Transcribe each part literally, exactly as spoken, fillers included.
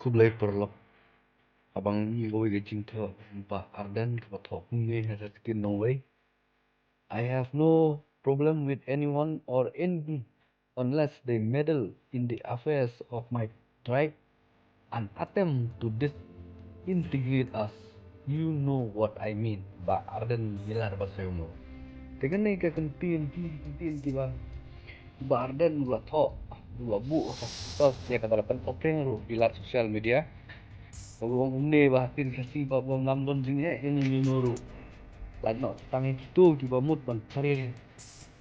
Khublei paralok. Haba ngi ïohi ka jingthoh Bah Ardent kaba thoh kumne ha ka ktien nongwei. I have no problem with anyone or anything unless they meddle in the affairs of my tribe and attempt to disintegrate us. You know what I mean, Bah Ardent Miller Basaiawmoh. Te kane ka ktien, ki ktien kiba Bah Ardent u la thoh, u la buh ha ka post ïa kaba la pynpaw ruh phi lad social media. Ka ong kumne ba ha ktien Khasi ba ngam don jingeh ïa ngi ruh. Lait noh tang ïa kito kiba mut ban pynrem.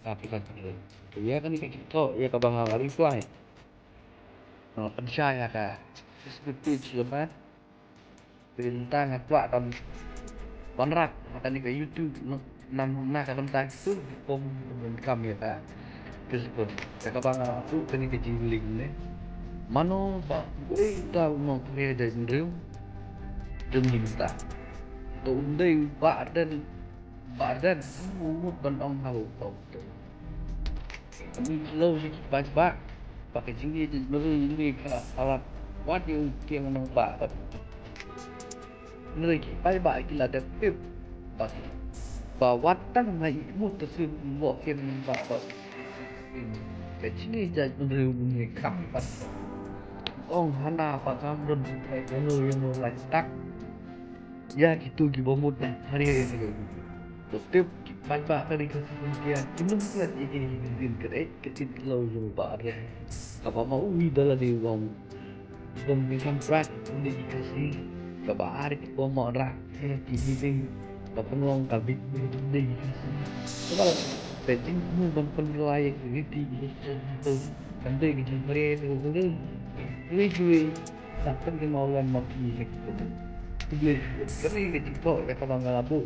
Ka phi lad. Ïa kane ka jingthoh ïa kaba nga la reply. Nga pynshai ha ka Facebook page jong nga. Te mynta nga kwah ban wanrah na kane ka YouTube, na, na, na ka bynta ka YouTube, kum ban kam ïa ka Facebook. Te kaba nga buh kane ka jinglink ne. Mano ba, eh, ta u nongpynïaid jait bynriew jong ngi mynta. To u dei Bah Ardent, Bah Ardent, u mut ban ong ha u. Ngi kylli ki paidbah ba ka jingïaid jait bynriew jong ngi ka la wad ïa u kieng nongbah. Hynrei ki paidbah ki la dep tip ba, ba wat tang na i mut ka sien u kieng nongbah ba ka jingïaid jait bynriew jong ngi kam pat. Ong hana ba ngam don ïano ïano laitak ïa kito kiba mut ban pynrem ïa ka. Ba tip ki paidbah ka ri ka sngewthuh ïa ki nongklet ïa kine ki ktien, ka dei ka ktien khlaw jong u Bah Ardent. Kaba ma u i da lade u ong, u ong dei kam prak u dei ki Khasi. Kaba ar ki ba ma rak ki dei ba pynlong ka bit u dei ki Khasi. Kaba la ka jingmut ban pynlait ïa ki riti ki kan dei ki jingpynrem ïa ki. Dak kan ke mau wan mati. Kane ka jingthoh ïa kaba nga la buh.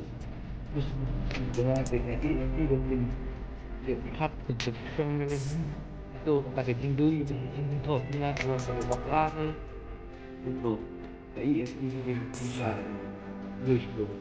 Terus jingthoh ïa kaba nga la buh. Ïa kaba nga la buh. Itu kata jingdui jingthoh ïa kaba nga la buh. Itu. Ïa kaba nga la buh.